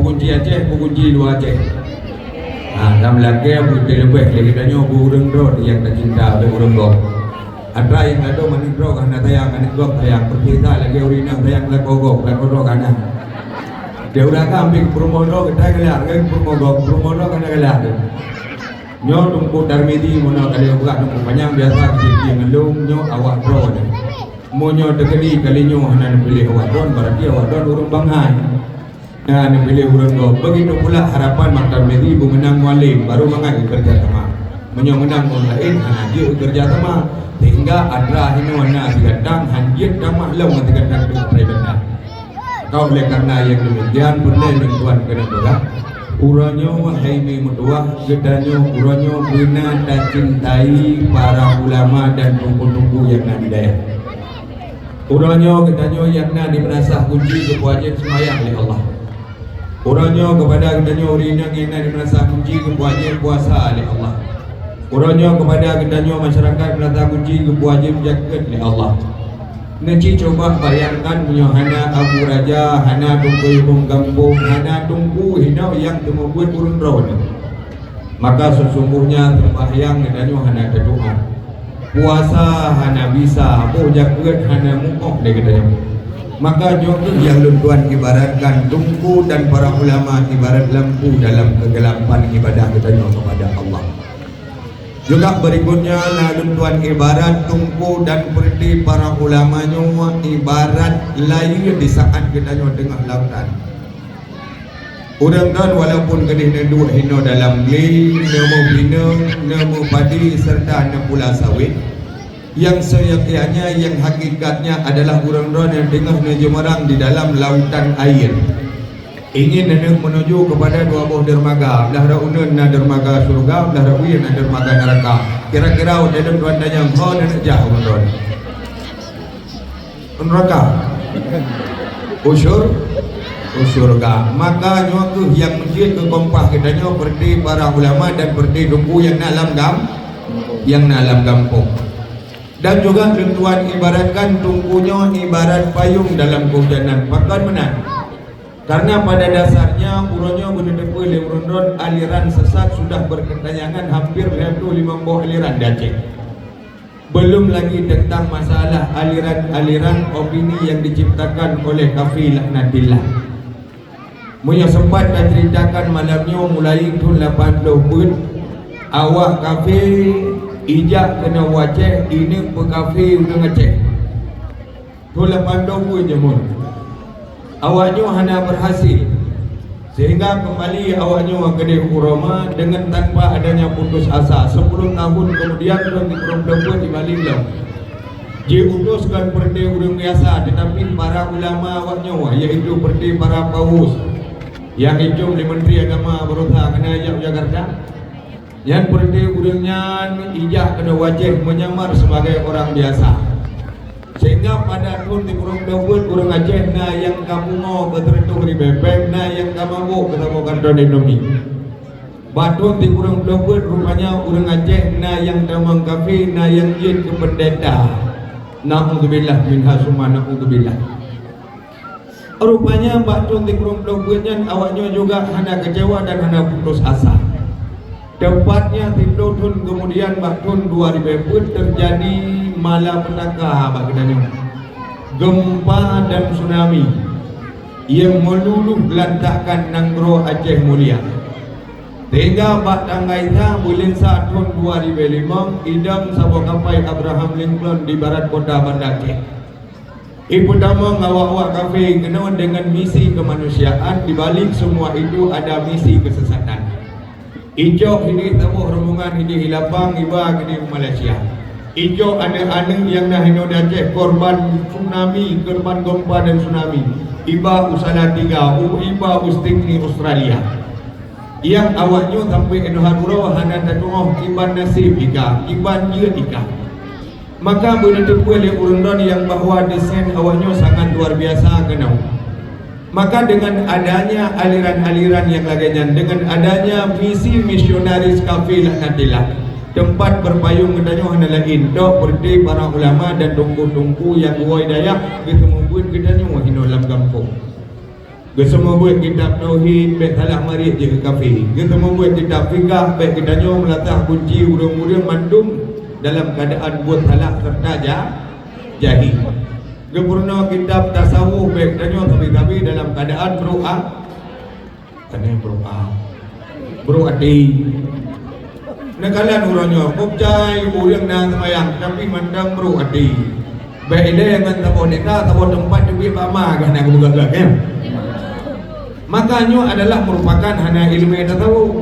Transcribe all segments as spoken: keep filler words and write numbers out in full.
Kunci Aceh, kunci luwa Aceh. Ha, dan meulakée beuteuleubeh lé geutanyoe beu ureuëng droe nyang tacinta lé ureuëng gob. Atra nyang ladôm aneuk droe ka hana sayang, aneuk gob sayang, peurtisa lagée ureuëng inong sayang lakoe gob, lakoe droe ka na. Di ureuëng ka ambil peurumoh droe geutai galak, lagée peurumoh gob, peurumoh droe ka na galak. Nyoe Teungku Tarmizi meunoe kali ubat Teungku panyang biasa keucil ngon lôn nyoe awak droe. Meunyoe teukeudi kali nyoe hana neupiléh awak droe, berarti awak droe ureuëng bangai. Hana neupiléh ureuëng gob. Begitu pula harapan Mak Tarmizi beumeunang Mualem, baru mangat geukeureuja sama. Meunyoe meunang ureuëng laén, hana jeuet geukeureuja sama. Sehingga atra hinoe na sigatang, han jeuet tamah lom ngon sigatang teuk asai banda. Ka oleh karena nyang demikian, peureulée lôn tuan keuneuk peugah, uroe nyoe hai mi meutuwah, geutanyoe uroe nyoe beuna tacintai para ulama dan teungku-teungku nyang na di dayah. Uroe nyoe geutanyoe nyang na di meunasah kunci geupeuwajéb seumayang lé Allah. Uroe nyoe keupada geutanyoe ureuëng inong nyang na di meunasah kunci geupeuwajéb puasa lé Allah. Uroe nyoe keupada geutanyoe masyarakat meunasah kunci geupeuwajéb zakeuet lé Allah. Neuci cuba bayangkan meunyoe hana abu raja, hana teungku imeum gampông, hana teungku hinoe nyang teumeubuet ureuëng droeneuh. Maka sesungguhnya sembahyang geutanyoe hana teutu'oh. Puasa hana bisa, boh zakeuet hana mu'oh lé geutanyoe. Maka nyoe kheueh nyang lôn tuan ibaratkan teungku dan para ulama ibarat lampu dalam keugelapan ibadah geutanyoe kepada Allah. Juga berikutnya na lôn tuan ibarat teungku dan peureuté para ulama nyoe ibarat layeue di saat geutanyoe teungoh lautan. Ureuëng droen walaupun keudeh neuduek hinoe dalam glé, neumeubineung, neumeupadi, serta neupula sawét, nyang seuyoe-yoe nyan, nyang hakikatnya adalah ureuëng droen nyang teungoh neujeumeurang di dalam lautan air. Ingin neuneuk meunuju keupada dua boh dermaga, blah rot uneuen na dermaga syeuruga, blah rot wie na dermaga neuraka. Kira-kira watée lôn tuan tanyong, ho neuneuk jak ureuëng droen? Neuraka. Usyur, usyurga. Maka nyoe kheueh nyang meucit keu kompah geutanyoe peureuté para ulama dan peureuté teungku nyang na lam gam-, nyang na lam gampông. Dan juga lôn tuan ibaratkan teungku nyoe ibarat payong dalam keuhujanan. Pakon meunan? Karena pada dasarnya uroe nyoe beuneuteupeu lé ureuëng droen aliran sesat sudah berkentayangan hampir lhée ploh limong boh aliran di Aceh. Belum lagi tentang masalah aliran-aliran opini yang diciptakan oleh kafé laknatillah. Meunyoe sempat taceritakan malam nyoe mulai thon lapan ploh peuet, awak kafé ijak keunoe u Aceh ineuk peukafé ureuëng Aceh. Thon lapan ploh peuet jameun. Awak nyoe hana berhasil. Sehingga kembali awak nyoe keudeh u Roma dengan tanpa adanya putus asa. Sepuluh tahun kemudian, thon sikureueng ploh peuet dibalik lom. Jiutus kon peureuté ureuëng biasa, tetapi para ulama awak nyoe, yaitu peureuté para paus, nyang icom lé Menteri Agama baroesa keuneuk jak u Jakarta. Nyan peureuté ureuëng nyan ijak keunoe u Aceh menyamar sebagai orang biasa. Sehingga pada thon sikureueng ploh peuet ureuëng Aceh na nyang ka pungo keu sireutoh ribée péng, na nyang ka mabök keu saboh kantô Indomie. Bak thon sikureueng ploh peuet rupanya ureuëng Aceh na nyang tamong kafé, na nyang jeuet keu peundeta. Naudzubillah minha summa naudzubillah. Rupanya bak thon sikureueng ploh peuet nyan awak nyoe juga hana keucewa dan hana putus asa. Teupatnya siplôh thon keumudian bak thon dua ribée peuet teujadi malapetaka bak geutanyoe. Geumpa dan tsunami nyang meululuh lantakkan nanggroe Aceh Mulia. Sehingga bak tanggai sa buleuen sa thon dua ribée limong idong saboh kapai Abraham Lincoln di barat kota Banda Aceh. Ipeutamong awak-awak kafé keunoe deungon misi keumanusiaan, di balik semua itu ada misi keusesatan. Icok hidéh saboh rombongan hidéh ilapang iba keudeh u Malaysia. Icok aneuk-aneuk nyang na hinoe di Aceh korban tsunami, korban gempa dan tsunami, iba u Salatiga, u, iba u Sydney, Australia. Nyang awak nyoe sampoe 'oh uroe hana tatu'oh kiban naseb ika, kiban jeuet ika. Maka beuneuteupeu lé ureuëng droen nyang bahwa desain awak nyoe sangat luar biasa keunoe. Maka dengan adanya aliran-aliran nyang lagée nyan, dengan adanya misi misionaris kafé laknatillah, teumpat beupayong geutanyoe hana laén, tok peureuté para ulama dan teungku-teungku nyang woe dayah geuteumeubeuet geutanyoe hinoe lam gampông. Geuseumeubeuet kitab tauhid, bék salah mariet jeuet keu kafé. Geuseumeubeuet kitab fikah, bék geutanyoe meulasah kunci ureuëng-ureuëng mandum dalam keuadaan buet salah seureuta ja-, jahé. Geupeurunoe kitab tasawuf, bék geutanyoe sabe-sabe dalam keuadaan brok a-, Pane brok a-, brok até. Neukalon uroe nyoe, bukcai ureuëng na seumayang, tapi mantong brok até. Bék ilée ngon saboh desa, saboh teumpat teubiet bak ma, gah na geupeugah-gah, ya. Maka nyoe adalah merupakan hana iéleumé tasawuf.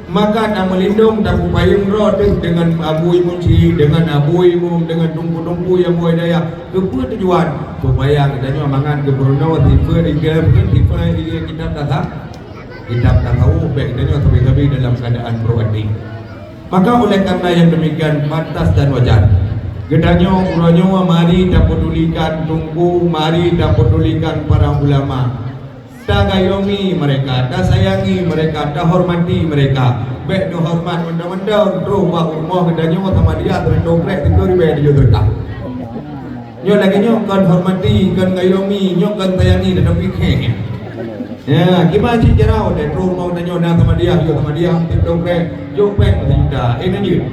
Maka tameulindong, tapupayong droe teuh deungon abu imum syiek, deungon abu imum, deungon teungku-teungku nyang buet dayah. Keupeue tujuan? Supaya geutanyoe mangat geupeurunoe sifeuet, sifeuet kitab tasawuf. Kitab tasawuf bék geutanyoe sabe-sabe dalam keuadaan brok até. Maka oleh karena yang demikian, pantas dan wajar geutanyoe uroe nyoe mari tapedulikan teungku, mari tapedulikan para ulama. Tagayomi mereka, tasayangi mereka, tahormati mereka. Bék neuhormat mantong-mantong, troh bak rumoh geutanyoe sama dia teureutôh krek tiga ribée tujoh teureukah. Nyoe lagée nyoe kon hormati, kon ngayomi, nyoe kon sayangi, tetapi kheh. Ya, kiban cit cara watée troh rumoh geutanyoe na sama dia, yo sama dia, tiep dong krek, jok péng satu juta, eh, na jeuet.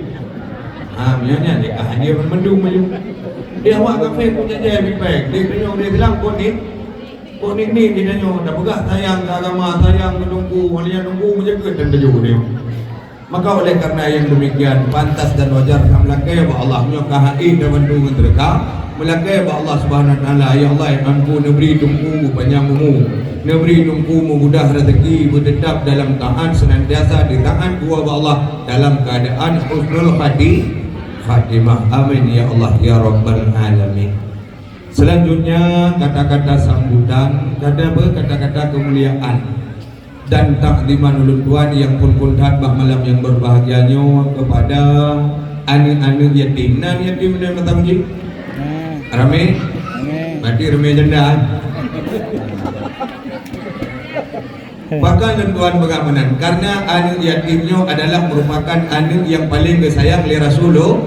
Ha, meunyoe nyan, dia ka hadir mandum maju. Dia awak kafé pun jajai bit péng, dia tanyoe dia bilang, "Kok ni? Kok ni, ni?" Dia tanyoe, dah peugah sayang ke agama, sayang ke teungku, walian teungku, menjaga dan tajuk dia. Maka oleh karena yang demikian, pantas dan wajar tameulakée bak Allah. Nyoe ka hai tabantu ngon teuka, meulakée bak Allah Subhanahu Wa Taala, "Ya Allah, ya Tuhanku, neubri teungku panyang umu, neubri teungku mudah rezeki, beuteutap dalam taat, senantiasa ditaat dua bak Allah dalam keadaan husnul khati-, khatimah. Amin ya Allah ya Rabbal Alamin." Selanjutnya, kata-kata sambutan, kata apa? Kata-kata kemuliaan dan takziman ulôn tuan nyang phôn-phôn that bak malam nyang berbahagia nyoe kepada aneuk-aneuk yatim. Na aneuk yatim di mata uji? Ramé? Ramé. Berarti ramé janda, eh? Pakon lôn tuan peugah meunan? Karena aneuk yatim nyoe adalah merupakan aneuk nyang paleng geusayang lé Rasulullah.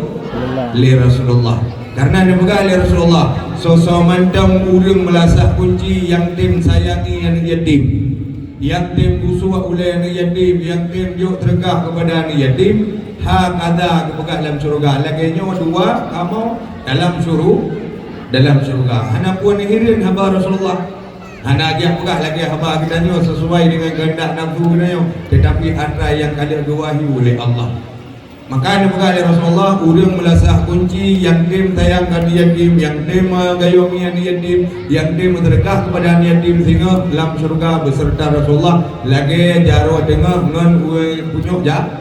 Lé Rasulullah. Karena neupeugah lé Rasulullah, "Soe-soe mantong ureuëng meulasah kunci nyang tem sayangi aneuk yatim, nyang tem geusuek ulée aneuk yatim, nyang tem jok teureukah keupada aneuk yatim, hakadha geupeugah lam syeuruga." Lagée nyoe dua kamoe dalam syuru-, dalam syeuruga. Hana peue neuhireuen haba Rasulullah. Hana jak peugah lagée haba geutanyoe sesuai dengan kehendak nafsu geutanyoe, tetapi atra nyang ka lheueh geuwahyu lé Allah. Maka neupeugah lé Rasulullah, ureuëng meulasah kunci, nyang tem sayang keu aneuk yatim, nyang tem gayomi aneuk yatim, nyang tem meuseudeukah keupada aneuk yatim, singoh lam syeuruga beuseureuta Rasulullah lagée jaroe teungoh ngon ureuëng punyok ja-,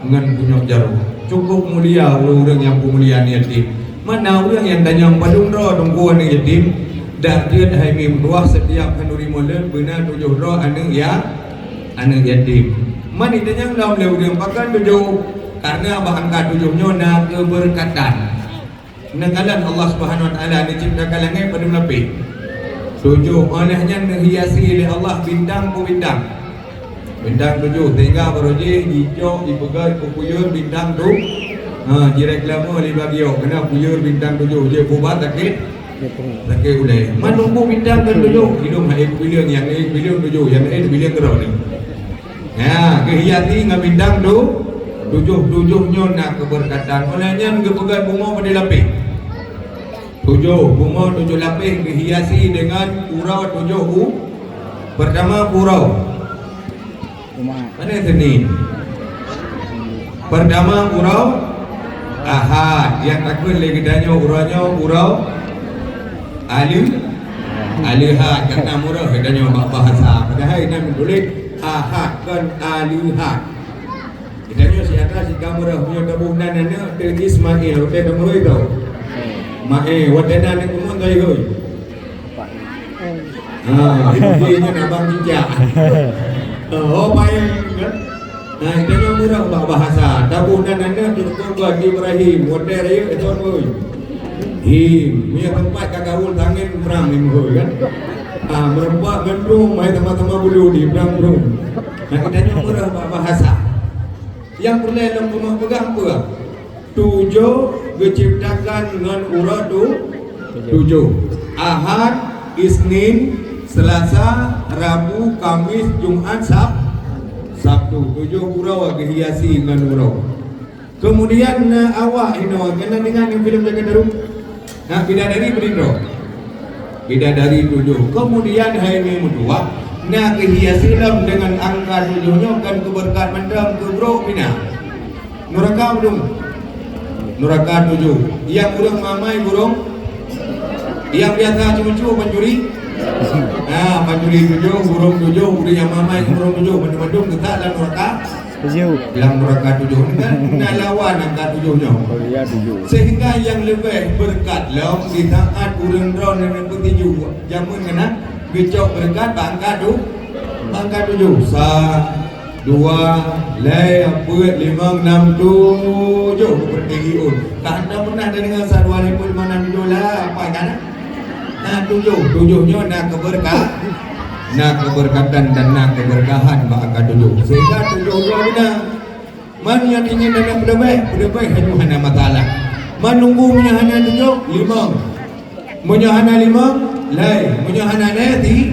ngon punyok jaroe. Cukup mulia ureuëng-ureuëng nyang peumulia aneuk yatim. Mana ureuëng nyang tanyong padum droe teungku aneuk yatim? Dak jeuet hai meutuah, setiap khanduri mulod beuna tujoh droe aneuk ya-, aneuk yatim. Man itanyong lom lé ureuëng, pakon tujoh? Karena bak angka tujoh nyoe na keubeureukadan. Neukalon Allah Subhanahu Wa Taala neucebtakan langét padum lapéh? Tujoh. Óh lheueh nyan neuhiasi lé Allah bintang peubintang. Bintang tujoh, sehingga barô jih jicok, jipeugét, jipeupuyeur bintang tu. Ha, jireklame lé bagi nyoe, keunan puyeur bintang tujoh, jeuet beubat sakét, sakét ulée. Man muphom bintang kan tujoh, idong hai kubileung, nyang laén kubileung tujoh, nyang laén kubileung keudroe ni. Ha, geuhiasi ngon bintang tu, tujoh-tujoh nyoe na keubeureukadan. Óh lheueh nyan geupeugét bumoe padum lapéh? Tujoh, bumoe tujoh lapéh geuhiasi deungon uroe tujoh u-, Pertama uroe. Mana Senin? Pertama uroe Ahad. Nyang takheun lé geutanyoe uroe nyoe uroe Aleu-, Aleuhad. Karena murah geutanyoe bak bahasa. Padahai inan meutuléh Ahad, kon Aleuhad. Geutanyoe si atra si ka murah, meunyoe taboh nan aneuk, teu Ismail, watée tameuhôi tau. Maé, watée nan aneuk umum tayue hôi. Ha, ibu nyan abang cicak. Oh, paéng, kan? Nah, geutanyoe murah bak bahasa. Taboh nan aneuk, teuka Ibrahim, watée rayeuk, eh, tuan hôi. Him, meunyoe teumpat ka gaul tangen, prang, him hôi, kan? Ah, meureumpok ngon drum, hai sama-sama bulu di prang drum. Nah, geutanyoe murah bak bahasa. Nyang peureulée lôn keuneuk peugah peue? Tujoh geucebtakan ngon uroe tu-, tujoh. Ahad, Isnin, Selasa, Rabu, Kamis, Jumat, Sab-, Sabtu. Tujoh uroe geuhiasi ngon uroe. Kemudian, eh, awak inoe, keuneuk deungoe ngon filem Jagat Daru? Nah, bidadari beuninggau. Bidadari tujoh. Kemudian, hai meutuah, na geuhiasi lom deungon angka tujoh nyoe, kon keu beureukat mantong, keu brok pih na. Nuraka padum? Nuraka tujoh. Nyang ureueng mamai burông? Nyang biasa cucu pancuri? Ah, pancuri tujoh, burông tujoh, ureueng nyang mamai burông tujoh, mandum-mandum geutak lam nuraka? Tujoh. Lam nuraka tujoh. Kan na lawan angka tujoh nyoe. Oh, iya, tujoh. Sehingga nyang leubeh beureukat lom di saat ureueng droeneuh neupeutinju jameun keunan geucok beureukat bak angka tu-, bak angka tujoh. Sa, dua, lhèe, peuet, limong, nam, tujoh, beupeureuti jiôn. Ka hana pernah tadeungoe sa dua lhèe peuet limong nam tujoh lah, apa kan? Na tujoh, tujoh nyoe na keubeureuka-, na keubeureukat dan na keubeureukahan bak angka tujoh. Sehingga tujoh dua beuna. Man nyang ingin taneuk peudeubai, peudeubai hana, hana masalah. Man nunggu meunyoe hana tujoh, limong. Meunyoe hana limong, lhèe. Meunyoe hana lhèe, si-,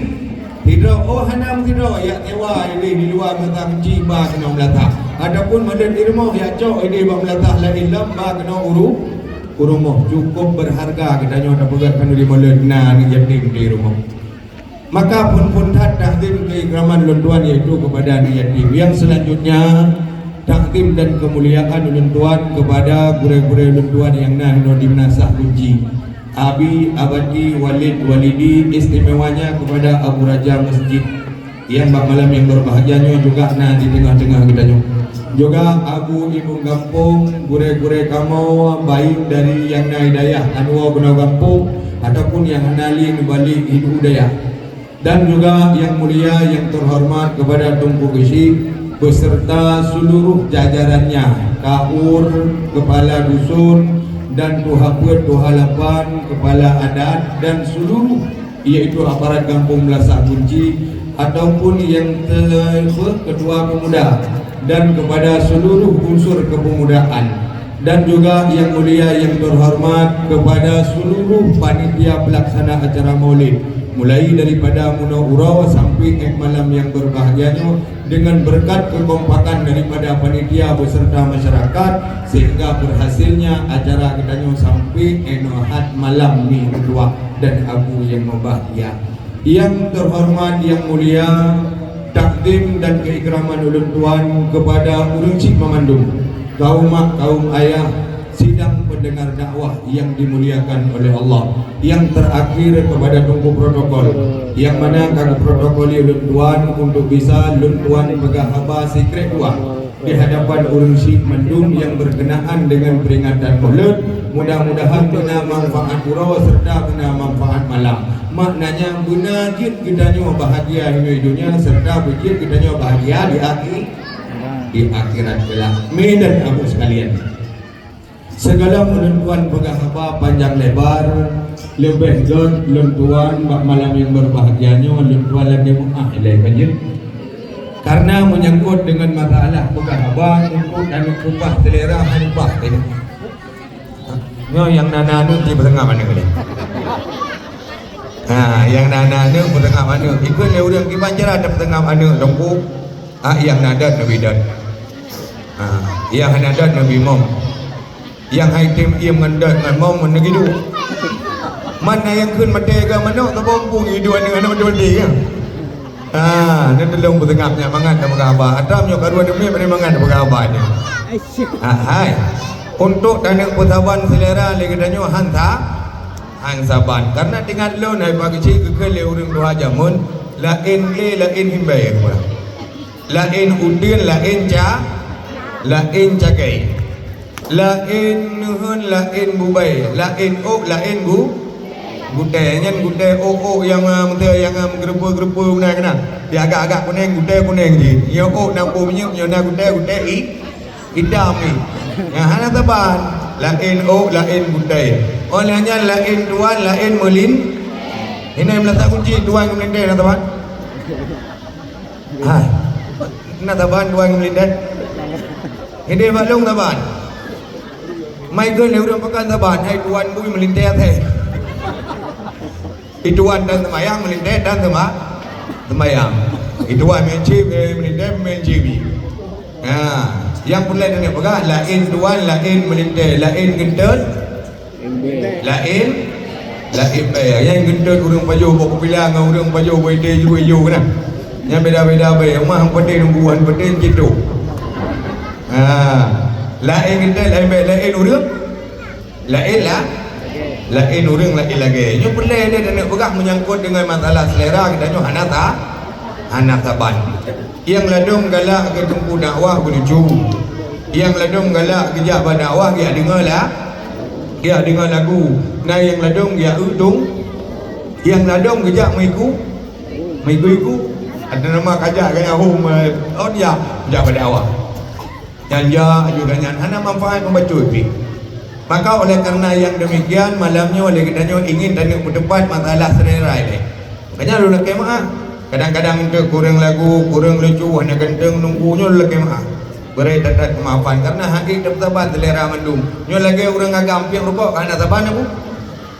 sidroe. Oh, hana meusidroe, jak sewa idéh di luwa meusa kunci ba keunoe meulasah. Ataupun meuleuet di rumoh, jak cok idéh bak meulasah laén lom ba keunoe uru-, u rumoh. Cukup beureuharga geutanyoe tapeugah keunoe di meuleuet na aneuk yatim di rumoh. Maka phon-phon that takzim keuikraman ulôn tuan, yaitu kepada aneuk yatim. Yang selanjutnya, takzim dan kemuliaan ulôn tuan kepada gurèe-gurèe ulôn tuan nyang na inoe di Meunasah Gunci. Abi, Abati, Walid, Walidi, istimewanya kepada Abu Raja Masjid yang bak malam yang berbahagia nyoe juga na di teungoh-teungoh geutanyoe. Juga Abu Ibu Gampông, gurèe-gurèe kamoe, baik dari nyang na di dayah, aneuk bunoe gampông, ataupun nyang hana lé neubalek hidup dayah. Dan juga yang mulia, yang terhormat kepada Teungku Geuchik beserta seluruh jajarannya, kaur, kepala dusun, dan tuha peuet, tuha lapan, kepala adat, dan seluruh, yaitu aparat Gampông Meunasah Gunci, ataupun yang te-, ketua pemuda, dan kepada seluruh unsur kepemudaan. Dan juga yang mulia, yang terhormat kepada seluruh panitia pelaksana acara Maulid, mulai daripada bunoe uroe sampai ék malam yang berbahagia nyoe, dengan berkat kekompakan daripada panitia beserta masyarakat, sehingga berhasilnya acara geutanyoe sampai inoe hat malam ni, tuan dan abu yang berbahagia. Yang terhormat, yang mulia, takzim dan keikraman ulôn tuan kepada ureueng chik mamandum, kaum mak, kaum ayah, sidang pendengar dakwah yang dimuliakan oleh Allah. Yang terakhir kepada Teungku Protokol, yang mana ka geuprotokoli ulôn tuan untuk bisa lôn tuan peugah haba sikrék dua di hadapan ureueng chik mandum yang berkenaan dengan peringatan Maulud. Mudah-mudahan beuna manfaat uroe serta beuna manfaat malam. Maknanya, beuna jeuet geutanyoe bahagia inoe donya serta beujeuet geutanyoe bahagia di akhi-, di akhirat kelak. Meunan, abu sekalian. Sigohlom ulôn tuan peugah haba panjang lebar, leubeh gét lôn tuan bak malam nyang berbahagia nyoe, lôn tuan lagèe meu'ah ilèe ka jeuet. Karena menyangkut dengan masalah peugah haba, untuk dan peugah selera hana bah teuh. Nyoe nyang na, na aneuk di peutengah aneuk nyoe. Ha, nyang na, na aneuk peutengah aneuk. Ikôt lé ureueng kiban cara teupeutengah aneuk, Teungku. Ah, nyang na dot neubi dot. Ha, nyang hana dot neubi mom. Nyang hai tem iem ngon dot ngon mom neugidu. Man na nyang kheun maté gam manok, tabong pung idu aneuk, aneuk maté, ya. Ah, neutulông peuseungab nyan mangat tapeugah haba. Atam nyoe karuan demi bri mangat tapeugah haba nyoe. Ah, hai. Untuk taneuk peusaban selera lé geutanyoe han sa-, han saban. Karena teuingat lôn hai Pak Geuchik geukheun lé ureueng tuha jameun, laén glé, laén himbèe, geupeugah. Laén uteuen, laén ca-, laén cagèe. Laén neuheun, laén bubèe, laén ôk, laén gu-, gutèe. Nyan gutèe ôk-ôk nyang, ah, meuteu nyang, ah, meugeureupeue-geureupeue meunan keunan. Di agak-agak kunèng, gutèe kunèng jih. Nyoe ôk na peue minyeuk, nyoe na gutèe, gutèe i-, itam jih. Nyang hana saban, laén ôk, laén gutèe. Óh lheueh nyan laén tuan, laén meulin-, hinoe meulasa kunci tuan ngon meulintèe na saban. Hai. Na saban tuan ngon meulintèe. Hidéh bak lôn saban. Mai kheun lé ureueng pakan saban, hai tuan bui meulintèe até. Ituan tan seumayang, meulintèe tan seuma-, seumayang. Ituan main chip, eh, meulintèe main chip. Ha, nyang peureulèe taneuk peugah, laén tuan, laén meulintèe, laén geunteut, laén, laén bèe. Nyang geunteut ureueng pajoh bak kupila ngon ureueng pajoh bak ité juru ijo keunan. Nyan beda-beda bèe. Mah han patéh nunggu, han patéh cit tu. Ha, laén geunteut, laén bèe, laén ureueng. Laén la-, laén ureueng laén lagèe. Nyoe peureulèe lé taneuk peugah meunyangkot deungon masalah seulera geutanyoe hana sa-, hana saban. Nyang ladôm galak keu teungku dakwah geulucu. Nyang ladôm galak geujak bak dakwah geujak deungö la-, geujak deungö lagu. Na nyang ladôm geujak eu tung. Nyang ladôm geujak meuiku, meuiku-iku. Ada nama kajak gaya hom, eh, on ya, jak bak dakwah. Nyan jak juga nyan hana manfaat membacut pih. Maka oleh karena yang demikian, malam nyoe lé geutanyoe ingin taneuk peuteupat masalah seulera ilèe. Makanya lôn lakèe meu'ah. Kadang-kadang eunteuk kureueng lagu, kureueng lucu, hana ganteng nunggu nyoe lôn lakèe meu'ah. Beurai that-that keumaafan karena hana teupeutaban seulera mandum. Nyoe lagèe ureueng agam piep rukok ka hana saban aku.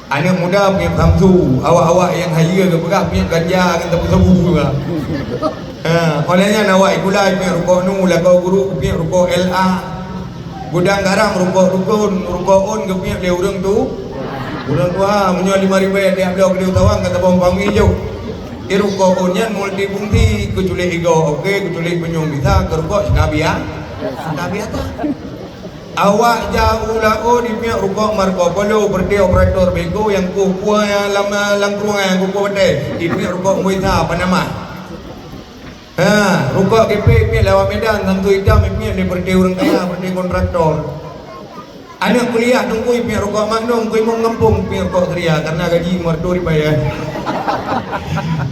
Aneuk muda piep samsu, awak-awak nyang hayeue geupeugah piep ganja ngon sabu-sabu juga. Ha, oleh nyan awak sikula piep rukok nu, lakoe guru piep rukok L A. Gudang garam rukok dukon, rukok on geupiep lé ureueng tu. Ureueng tuha, meunyoe lima ribèe tiep bloe keudéh tawang ka tabông pami jôh. Di rukok on nyan multifungsi, keuculik igoe oke, keuculik peunyueng bisa, keu rukok sikabiah, sikabiah that. Awak jak u laôt dipiep rukok Marco Polo, peureuté operator bego nyang kueh kuah nyang lam, lam krueng nyang kueh kuah batèe, dipiep rukok Muisa Panama. Ha, rukok Gepe piep lawak Medan, santu itam piep lé peureuté ureueng kaya, peureuté kontraktor. Aneuk kuliah teungku piep rukok Magnum, kuimong gampông piep rukok Seria, karena gaji mertua dibayar.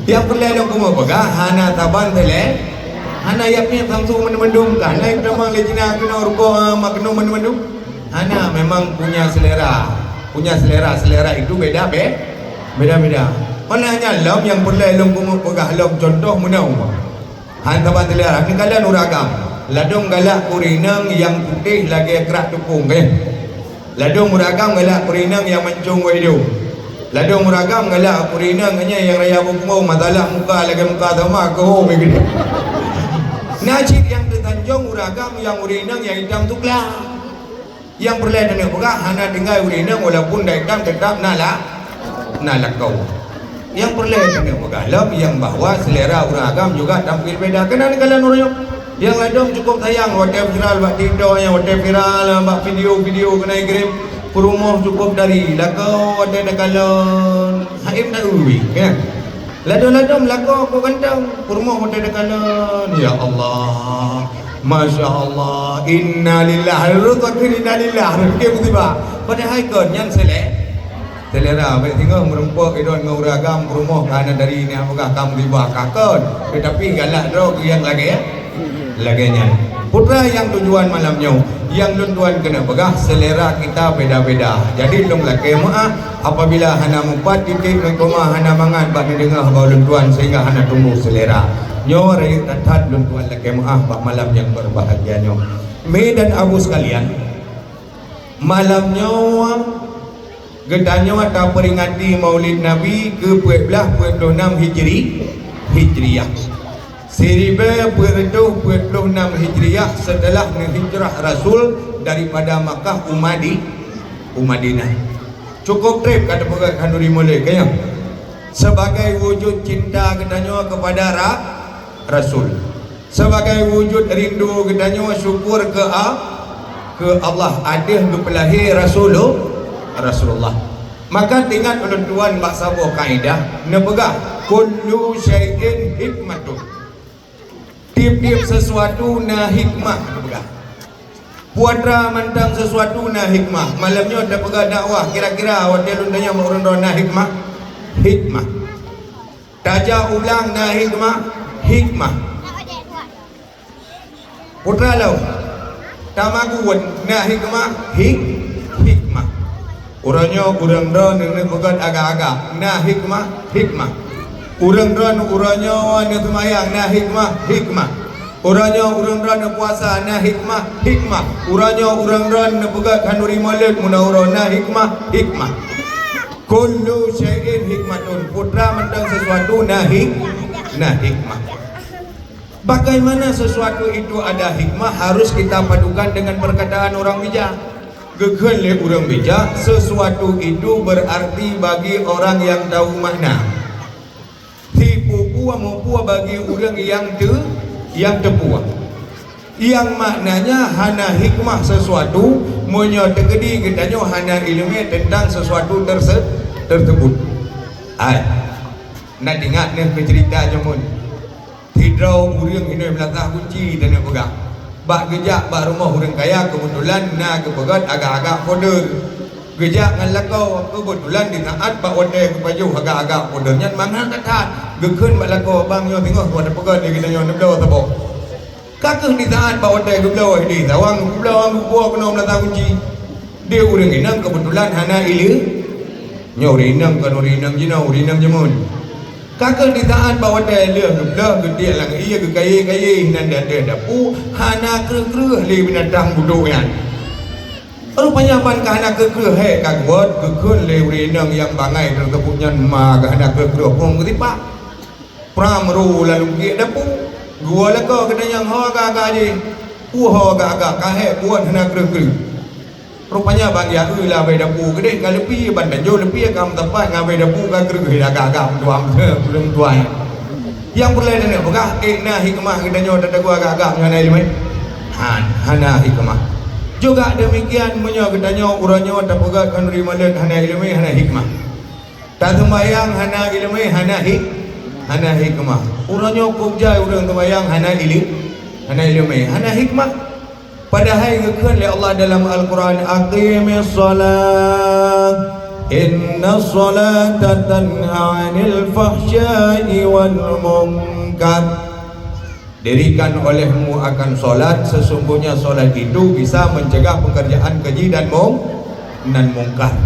Nyang peureulèe lôn keumeung peugah, hana saban seulè-, hana jak piep samsu mandum-mandum, ka hana tamong lé Cina keunoe rukok, eh, Magnum mandum-mandum. Hana, memang punya selera. Punya selera, selera itu beda be-, beda-beda. Oleh nyan lom nyang peureulèe lôn keumeung peugah lom contoh meunoe. Han saban teulihat, neukalon ureueng agam. Ladôm galak keu ureueng inong nyang putéh lagèe krak tukong, eh. Ladôm ureueng agam galak keu ureueng inong nyang mancông wai idông. Ladôm ureueng agam galak keu ureueng inong nyan nyang raya bungkong, masalah muka lagèe muka sama, keuhom geude. Na cit nyang teusanjong ureueng agam nyang ureueng inong nyang itam sukla. Nyang peureulèe taneuk peugah hana tinggai ureueng inong walaupun dai tam teutap na la-, na lakoe. Nyang peureulèe taneuk peugah lom nyang bahwa selera ureueng agam juga tampil beda. Keunan kalon ureueng nyang ladôm cukup sayang watèe viral bak TikTok, nyang watèe viral bak video-video keunan igrem peurumoh cukup dari lakoe watèe takalon haém taui, ya. Ladôm-ladôm lakoe kok ganteng, peurumoh watèe takalon. Ya Allah. Masya Allah. Innalillah. Rukun innalillah. Rukun musibah. Padahai kon nyan selè-, selera. Bèk singoh meurumpok idon ngon ureueng agam peurumoh ka hana dari ni peugah ka musibah ka kon. Tetapi galak droe keu nyang lagèe, lagèe nyan. Putra nyang tujuan malam nyoe, nyang lôn tuan keuneuk peugah, selera kita beda-beda. Jadi lôn lakèe meu'ah, apabila hana mupat titik meukeumah, hana mangat bak neudeungoe haba ulôn tuan sehingga hana tumbuh selera. Nyoe rayeuk that-that lôn tuan lakèe meu'ah bak malam nyang berbahagia nyoe. Mi dan Abu sekalian, malam nyoe geutanyoe tapeuringati Maulid Nabi keu peuet blaih peuet ploh nam Hijri, Hijriah. Siribèe peuet reutôh peuet ploh nam Hijriah seuteulah neuhijrah Rasul daripada Makkah u Madi-, u Madinah. Cukup trép ka teupeugah khanuri mulai, ka nyan. Sebagai wujud cinta geutanyoe kepada Ra-, Rasul. Sebagai wujud rindu geutanyoe syukur keu A-, keu Allah ateueh geupeulahé Rasulu-, Rasulullah. Maka teuingat ulôn tuan bak saboh kaidah neupeugah, "Kullu syai'in hikmatun." Tiep-tiep sesuatu na hikmah, neupeugah. Putra mantong sesuatu na hikmah. Malam nyoe tapeugah dakwah, kira-kira watèe lôn tanyong bak ureueng droe na hikmah? Hikmah. Tajak u blang na hikmah? Hikmah. Putra lom. Tamagun na hikmah? Hik-, hikmah. Uroe nyoe ureueng droeneuh neupeugöt agak-agak na hikmah? Hikmah. Ureueng droeneuh uroe nyoe neuseumayang na hikmah? Hikmah. Uroe nyoe ureueng droeneuh puasa na hikmah? Hikmah. Uroe nyoe ureueng droeneuh neupeugöt khanuri Maulid meunoe uroe na hikmah? Hikmah. Kullu syai'in hikmatun. Putra mantong sesuatu na hik-, na hikmah. Bagaimana sesuatu itu ada hikmah harus kita padukan dengan perkataan orang bijak. Geukheun lé ureuëng bijak, sesuatu itu berarti bagi orang yang tahu makna. Sipeue-peue mupeue bagi ureuëng nyang teu-, nyang teupeue. Nyang maknanya hana hikmah sesuatu, meunyoe teukeudi geutanyoe hana iéleumé teuntang sesuatu terse-, tersebut. Hai, na teuingat neuh keu ceurita jameun. Sidroe ureuëng inong meulatah gunci dan peugah. Bak geujak bak rumoh ureuëng kaya, keubeutulan na geupeugét agak-agak powder. Geujak ngon lakoe, keubeutulan di saát bak watée geupajoh agak-agak powder nyan mangat that-that. Geukheun bak lakoe, "Bang, nyoe singoh watée peugét lé geutanyoe neubloe saboh." Ka kheueh di saát bak watée geubloe di sawang, geubloe, geupuwoe keunoe meulatah gunci. Di ureuëng inong keubeutulan hana iéleumé. Nyoe ureuëng inong kon ureuëng inong jinoe, ureuëng inong jameun. Ka kheueh di saát bak watée lheueh geubloe, geutiek lam ié, geukayée-kayée nan di ateueh dapu, hana kreueh-kreueh lé binatang budok nyan. Rupanya ban ka hana kreueh-kreueh hék ka geuwot, geukheun lé ureuëng inong nyang bangai teurseubut nyan, ma ka hana kreueh-kreueh phon geusipak. Pram ru lalu geuék dapu, geuwoe lakoe geutanyoe ho agak-agak jih. Peue ho agak-agak ka hék buet hana kreueh-kreueh. Rupanya ban geujak eu lam dapu keudeh ka leupie, ban tanjong leupie ka meusapat ngon dapu ka kreueh agak-agak meutuah, meutuah. Nyang peureulée taneuk peugah, ék na hikmah geutanyoe tatagoe agak-agak ngon iéleumé? Han, hana hikmah. Juga demikian meunyoe geutanyoe uroe nyoe tapeugét khanuri maleuet hana iéleumé, hana hikmah. Taseumbahyang hana iéleumé, hana hik-, hana hikmah. Uroe nyoe kok jai ureuëng seumbahyang hana iéleumé, hana iéleumé, hana hikmah. Padahai geukheun lé Allah dalam Al-Quran, "Aqimis shalah, innas shalata tanha 'anil fahsya'i wal munkar." Dirikan olehmu akan salat, sesungguhnya salat itu bisa mencegah pekerjaan keji dan mung-, dan mungkar.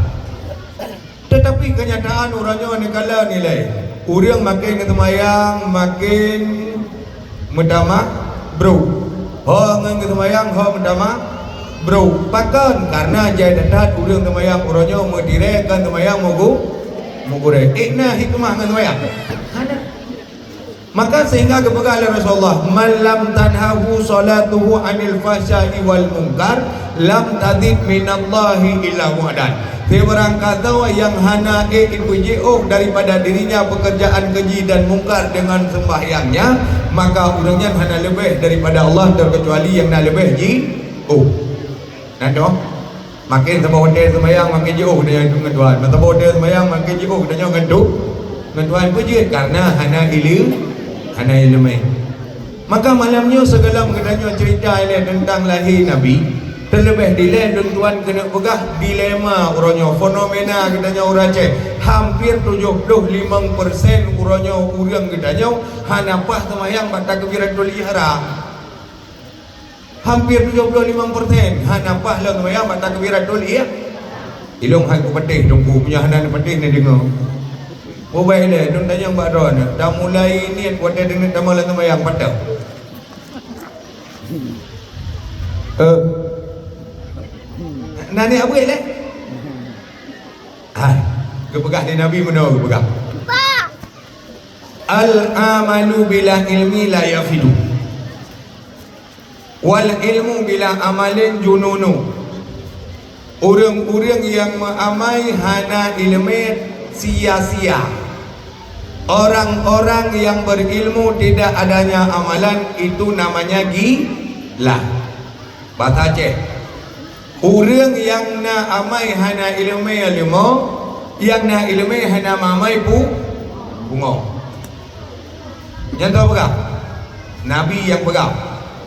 Teutapi keunyataan uroe nyoe neukalon ilée, ureuëng maken geuseumayang maken meutamah brok. Ho ngon geuseumayang ho meutamah brok. Pakon? Karena jai that-that ureuëng seumayang uroe nyoe meutirée kon seumayang mugu-, mugurée. Ék na hikmah ngon seumayang? Hana. Maka sehingga geupeugah lé Rasulullah, "Man lam tanhahu salatuhu 'anil fahsya'i wal munkar, lam tazid minallahi illa bu'dan." Sibarang kasoe nyang hana ék jipeujiôh daripada dirinya pekerjaan keji dan mungkar dengan sembahyangnya, maka ureuëng nyan hana leubeh daripada Allah terkecuali nyang na leubeh jiôh. Na toh? Maken saboh watée seumayang maken jiôh geutanyoe ngon Tuhan. Meusaboh watée seumayang maken jiôh geutanyoe ngon Tu-, ngon Tuhan. Peue jeuet? Karena hana iéleumé, hana iéleumé. Maka malam nyoe sigohlom geutanyoe ceurita ilée teuntang lahé Nabi, teuleubeh dilée lôn tuan keuneuk peugah dilema uroe nyoe, fenomena geutanyoe ureuëng Aceh. Hampir tujoh ploh limong persen uroe nyoe ureuëng geutanyoe hana paih seumayang bak takbiratul ihram. Hampir tujoh ploh limong persen hana paih lom seumayang bak takbiratul ih-, ilong hai kupatéh dongku, meunyoe hana neupatéh neudeungoe. Mubai lé, lôn tanyong bak droeneuh, tamulai niet watée deungon tamong lam seumayang patéh. Eh. Na niet abuet lé? Hai, geupeugah lé Nabi meunoe geupeugah. Al-amalu bila ilmi la yafidu. Wal ilmu bila amalin jununu. Ureuëng-ureuëng nyang meuamai hana iéleumé sia-sia. Orang-orang yang berilmu tidak adanya amalan, itu namanya gila. Basa Aceh. Ureuëng nyang na amai hana iéleumé leumo, nyang na iéleumé hana meuamai pu-, pungo. Nyan toh peugah. Nabi nyang peugah,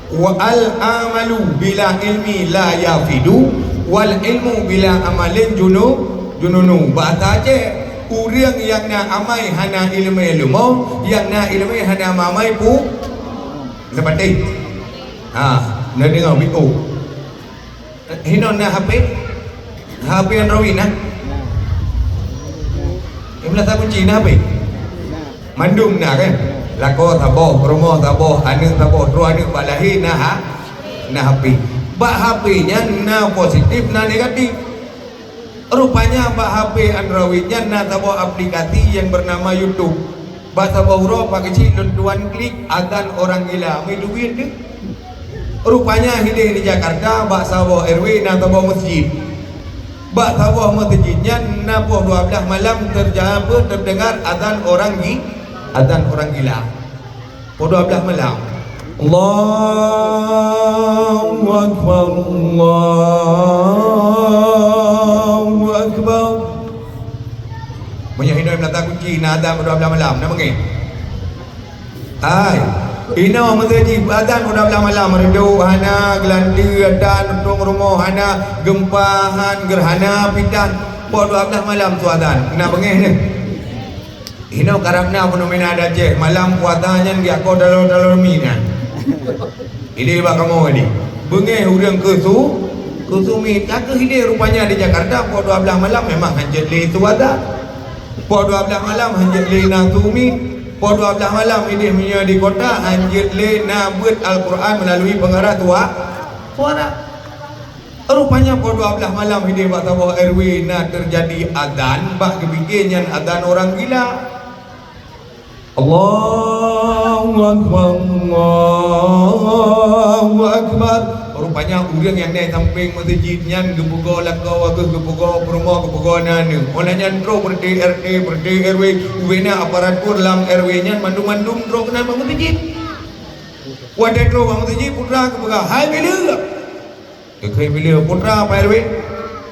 "Wa al-amalu bila ilmi la yafidu, wal ilmu bila amalin junu-, jununu." Basa Aceh, ureuëng nyang na amai hana iéleumé leumo, nyang na iéleumé hana meuamai pu-, seupati. Ha, na deungoe, biôh. Hinoe na H P? H P Android na? Imeula sakunci na H P? Mandum na kan? Lakoe saboh, peurumoh saboh, aneuk saboh, droe aneuk bak lahé na ha-, na H P. Bak H P nyan na positif, na negatif. Rupanya bak H P Android nyan na saboh aplikasi nyang beunama YouTube. Bak saboh uroe pageucik lôn tuan klik azan orang gila. Meuduit deh. Rupanya hideh di Jakarta bak saboh R W na saboh meuseujid. Bak saboh meuseujid nyan na poh dua belas malam terja-, apa, terdengar azan orang gi-, azan orang gila. Poh dua belas malam. Allahu Akbar, Allahu Akbar. Meunyoe hinoe meulata kunci na azan poh dua belas malam, na beungéh? Hai, inoe meuseujid azan poh dua belas malam, reudôk hana, geulanteue tan, tueng rumoh hana, geumpa han, geurhana pitan, poh dua belas malam su azan, na beungéh nyoe. Inoe karab na fenomena di Aceh, malam puasa nyan geujak ko dalor-dalor mi nyan. Ideh bak kamoe ideh. Beungéh ureuëng keu su, keu su mi. Ka keuh ideh rupanya di Jakarta, poh dua belas malam memang hanjeuet lé su azan. Poh dua belas malam hanjeuet lé na su mi. Poh dua belas malam ideh meunyoe di kota hanjeuet lé na beuet Al-Quran melalui pengarah sua-, suara. Rupanya poh dua belas malam ideh bak saboh R W na teujadi azan, bak geupike nyan azan orang gila. Allahu Akbar, Allahu Akbar. Rupanya ureuëng nyang na sampéng meuseujid nyan geupeugoe lakoe, geupeugoe peurumoh, geupeugoe aneuk. Óh lheueh nyan trok peureute R T, peureute R W, ubena aparatur lam R W nyan mandum-mandum trok keunan bak meuseujid. Watée trok bak meuseujid, putra geupeugah, "Hai bileuek!" Geukheun bileuek, "Putra, Pak R W,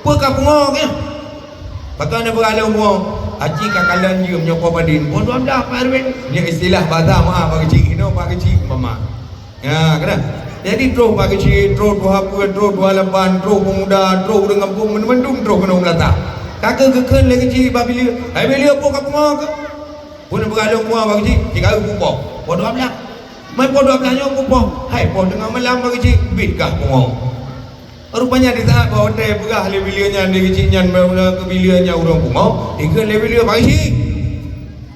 peue ka pungoe keuh?" Pakon na peugah lôn pungoe? "Aci ka kalon jeuem nyoe po padum." "Poh dua belas, Pak R W." Nyoe istilah basa meu'ah Pak Geuchik, inoe Pak Geuchik umpama. Ya, keunan. Jadi troh Pak Geuchik, troh tuha peuet, troh tuha lapan, troh pemuda, troh ureuëng gampông, mandum-mandum troh keunoe meulata. Ka keuh geukheun lé Geuchik bak bileuek, "Hai bileuek, peue ka pungoe keuh?" Peue na peugah lôn pungoe Pak Geuchik? Cit ka geupoh. Poh dua belas. Mai poh dua belas nyoe geupoh. Hai poh teungoh malam Pak Geuchik, bit kah pungoe. Rupanya di saat bak watée peugah lé bileuek nyan, lé Geuchik nyan, keu bileuek nyan ureuëng pungoe, dikheun lé bileuek, "Pak Geuchik,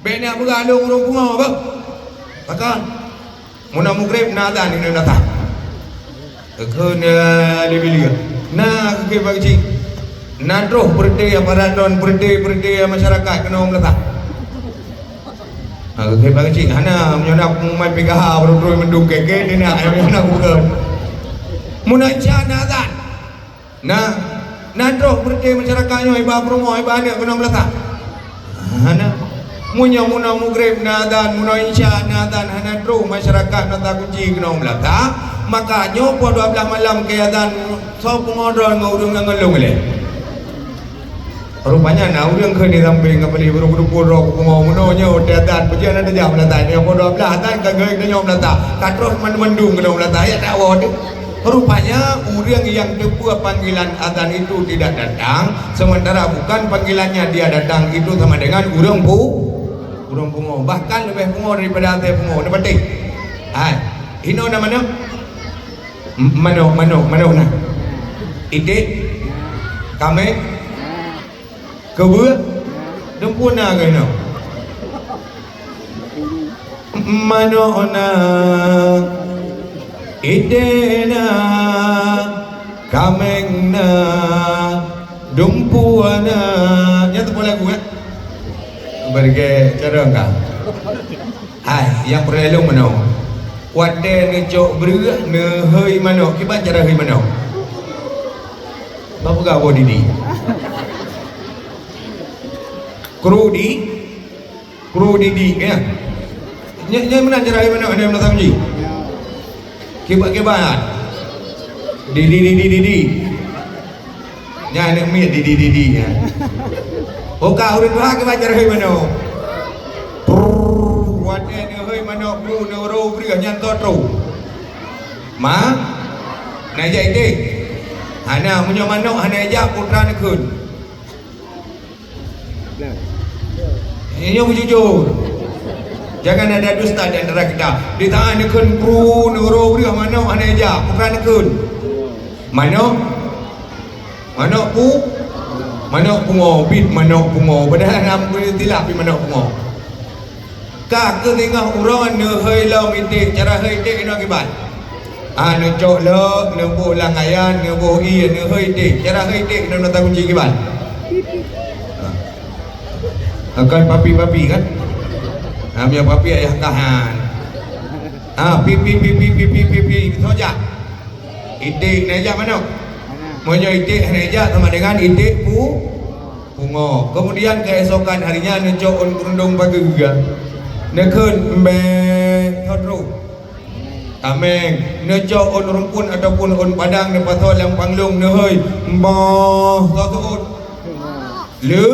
bék na peugah lôn ureuëng pungoe beuh." Pakon? Meunan mugreb na azan di meulata. Geukheun lé bileuek. Na geukheun Pak Geuchik. Na troh peureute aparat lôn, peureute-peureute masyarakat keunoe meulata. Ha, geukheun Pak Geuchik. Hana, meunyoe na pengumuman P K H, baru troh mandum keke, ni na, meunyoe na bukan. Meunan cit na azan. Na, na troh peureute masyarakat nyoe iba peurumoh, iba aneuk keunoe meulata. Hana. Meunyoe meunan mugreb na azan, meunan isya na azan, hana troh masyarakat meulata kunci keunoe meulata, maka nyoe poh dua belas malam keu azan, soe pungoe droe ngon ureuëng ngon lôn ilée. Rupanya na ureuëng kheun di sampéng ka palih baru geudukur droe keu pungoe, meunoe nyoe watée azan, peue jeuet na tajak meulata, nyoe poh dua belas azan ka geuh tanyoe meulata, ka troh mandum-mandum keunoe meulata, ya tak woe teuh. Rupanya, ureuëng nyang teupeue panggilan azan itu tidak datang, sementara bukan panggilannya dia datang, itu sama dengan ureuëng pu-, ureuëng pungoe. Bahkan leubeh pungoe daripada asai pungoe. Neupatéh? Hai, inoe na manok? M-, manok, manok, manok na. Iték? Kaméng? Keubeue? Dumpeue na keunoe. Manok na, iték na, kaméng na, dumpeue na. Nyan teupeue lagu, eh? Berge carong ka. Hai, nyang peureulée lôn meunoe. Watée neucok breueh, neuhôi manok, kiban cara hôi manok? Bak peugah boh didi. Kru di, kru didi, ya. Nyan, nyan meunan cara hôi manok, nyan meunan sabe jih. Kiban-kiban. Didi, didi, didi. Nyan aneuk miet didi-didi nyan. Oka ureueng tuha keuh baca rahé manoe. Prrrr, watèe neuhôi manok bu neuroe breueh nyan toh troh. Ma, na jak idéh. Hana, meunyoe manok hana jak, putra neukheun. Nyoe beujujur. Jangan ada dusta di antara kita. Di tangan neukheun pru, neuroe breueh manok hana jak. Putra neukheun. Manok? Manok pu-, manok pungo, bit manok pungo. Padahai hana meutilap bit manok pungo. Ka keuh singoh uroe neuhôi lom iték, cara hôi iték inoe kiban. Ah, neucok lok, neuboh lam ayan, neuboh ié, neuhôi iték. Cara hôi iték inoe, inoe takunci kiban. Akan papi-papi kan? Ha, meunyoe papi ayah kah nyan. Ha, pi, pi, pi. Soe jak? Iték na jak manok. Meunyoe iték hana jak sama dengan iték pu-, pungo. Kemudian keesokan harinya neucok ôn keurundong pageue. Neukheun mbek soe troh. Tameng, neucok ôn rumpun ataupun ôn padang neupasoe lam panglong neuhôi, mboh, soe seuôt. Le,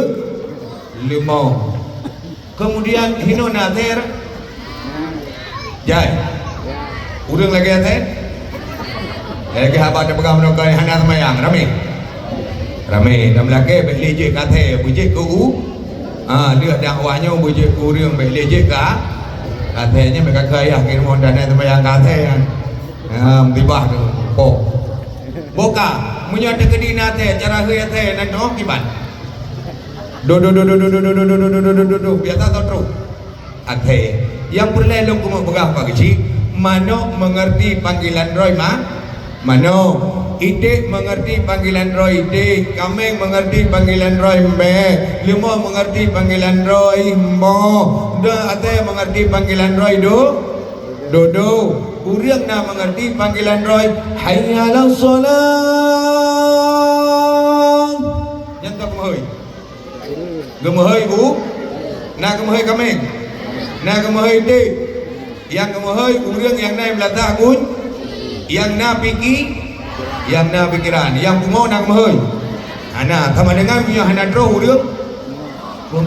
leumo. Kemudian hinoe na asèe? Jai. Ureueng lagèe asèe? Lagèe haba teupeugah meunoe keu hana seumayang, ramè. Ramè, dan meulakèe bèk lé jeuet keu asèe, beujeuet keu u-, Ha, lheueh dakwah nyoe beujeuet keu ureueng bèk lé jeuet ka, ka asèe nyan bèk ka keu ayah keu rumoh dan seumayang ka asèe nyan. Ha, musibah tu. Boh. Boh ka, meunyoe teukeudi na asèe, cara hôi asèe nan toh kiban. Do, do, do, do, biasa toh troh. Asèe. Nyang peureulèe lôn keumeung peugah bak keuchik, manok meungerti panggilan droe ma-, Mano, iték meungerti panggilan droe iték, kaméng meungerti panggilan droe mbèe, leumo meungerti panggilan droe mbo, deuh asèe meungerti panggilan droe do-, dodo. Ureueng na meungerti panggilan droe, "Hayya 'alas shalah." Nyan ka keumeung. Geumeuhôi u-, na geumeuhôi kaméng, na geumeuhôi iték. Nyang geumeuhôi ureueng nyang na meulatak gun-, nyang na piki-, nyang na pikeran. Nyang pungo na geumeuhôi? Hana, sama dengan meunyoe hana troh ureueng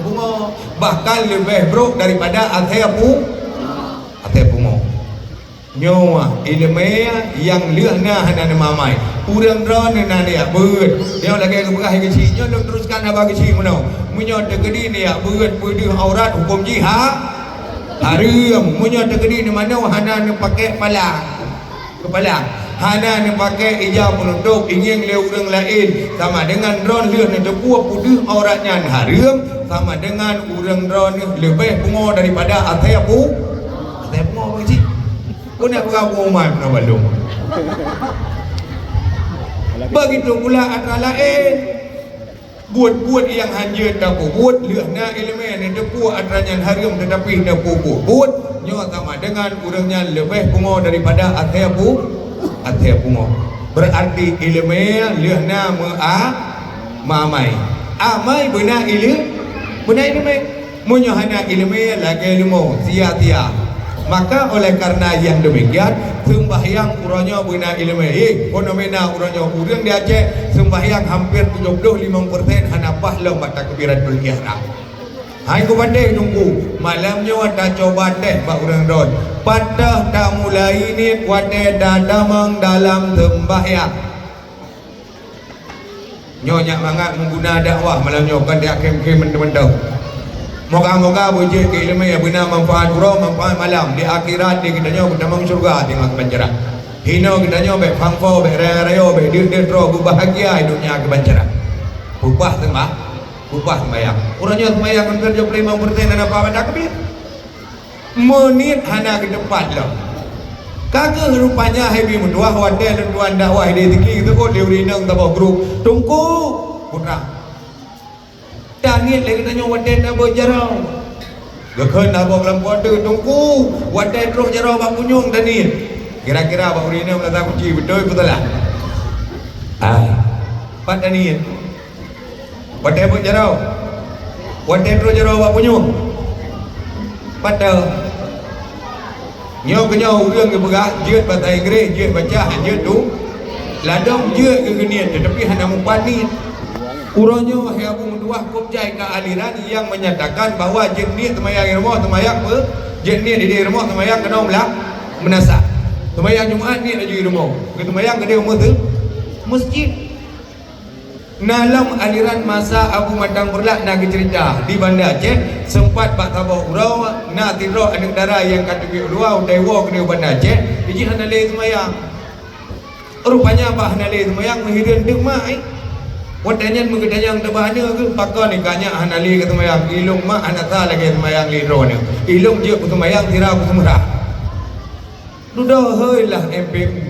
pungo, bahkan leubeh brok daripada asèe pu-, asèe pungo. Nyoe ileumèe nyang lheueh na hana neumamai. Ureueng droeneuh na neujak beuet. Nyoe lagèe geupeugah keuchik, nyoe lôn teruskan haba keuchik meunoe. Meunyoe teukeudi neujak beuet peudeuh aurat, huköm jih ha-, hareuem. Meunyoe teukeudi neumanoe hana neupakék palang, keupalang, hana neupakék ija peunutôp, ingieng lé ureueng laén, sama dengan droeneuh lheueh neuteupeue peudeuh aurat nyan hareuem, sama dengan ureueng droeneuh leubeh pungo daripada asèe pu-, asèe pungo keuchik. Keuneuk peugah pengumuman keunoe bandum. Begitu pula atra laén. Buet-buet nyang hanjeuet tapeubuet, lheueh na ileumèe neuteupeue atra nyan hareuem teutapi neupeubuet. Nyoe sama dengan ureueng nyan leubeh pungo daripada asèe pu-, asèe pungo. Berarti ileumèe lheueh na meu-a-, meumamai. Amai beuna ile-, beuna ileumèe. Meunyoe hana ileumèe lagèe leumo, sia-sia. Maka oleh karena nyang demikian, seumbahyang uroe nyoe beuna ileumèe. Eh, fenomena uroe nyoe ureueng di Aceh, seumbahyang hampir tujoh ploh limong persen hana paih lom bak takbiratul ihram. Hai kupatéh Teungku, malam nyoe tacoba teh bak ureueng droen. Pat teuh tamulai niet watèe tatamong dalam seumbahyang. Nyoe nyak mangat meuguna dakwah malam nyoe, kon jak khém-khém mantong-mantong. Moga-moga beujeuet keu ileumèe beuna manfaat uroe, manfaat malam, di akhirat di geutanyoe beutamong syeuruga teuma keubancaran. Hinoe geutanyoe bèk fangfo, bèk raya-rayo, bèk deuet-deuet droe, beubahgia di donya keubancaran. Peupah seumah-, peupah seumbahyang. Uroe nyoe seumbahyang hampir tujoh ploh limong persen hana paih bak takbir. Meuniet hana geuteupat lom. Ka kheueh rupanya hai bi meutuah watèe lôn tuan dakwah di Diki geuseuôt lé ureueng inong saboh grup, "Teungku," putra. Taniet lé geutanyoe watèe tabeuet jaroe. Geukheun saboh keulampok teuk, "Teungku, watèe troh jaroe bak punyueng taniet." Kira-kira bak ureueng inong meulasa kuci beutôi peue salah? Ai, pat taniet? Watèe beuet jaroe, watèe troh jaroe bak punyueng. Pat teuh? Nyoe keunyoe ureueng geupeugah jeuet basa Inggréh, jeuet baca, jeuet tu. Ladôm jeuet geuh geuniet, teutapi hana mupat niet. Uroe nyoe hai Abu meutuah kôb jai ka aliran nyang menyatakan bahwa jeuet niet seumayang rumoh, seumayang pe-, jeuet niet di rumoh, seumayang keunoe meulah meunasah. Seumayang Jumat niet laju rumoh, geuseumayang keudéh u meuseu-, meuseujid. Na lom aliran masa Abu Matang Beurlak na geuceurita, di Banda Aceh, seumpat bak saboh uroe na sidroe aneuk dara nyang ka teubiet u luwa, u Taiwo keudéh u Banda Aceh, jih hana lé seumayang. Rupanya bak hana lé seumayang meuhireuen teuk mak, eh. Watèe nyan meugeutanyong teubah aneuk geuh, "Pakon ka nyak hana lé seumayang? Ilôn mak hana sa lagèe seumayang lé droeneuh. Ilôn jeuet peuseumayang sira peuseumeurah." Dudoe hôi lah M P U.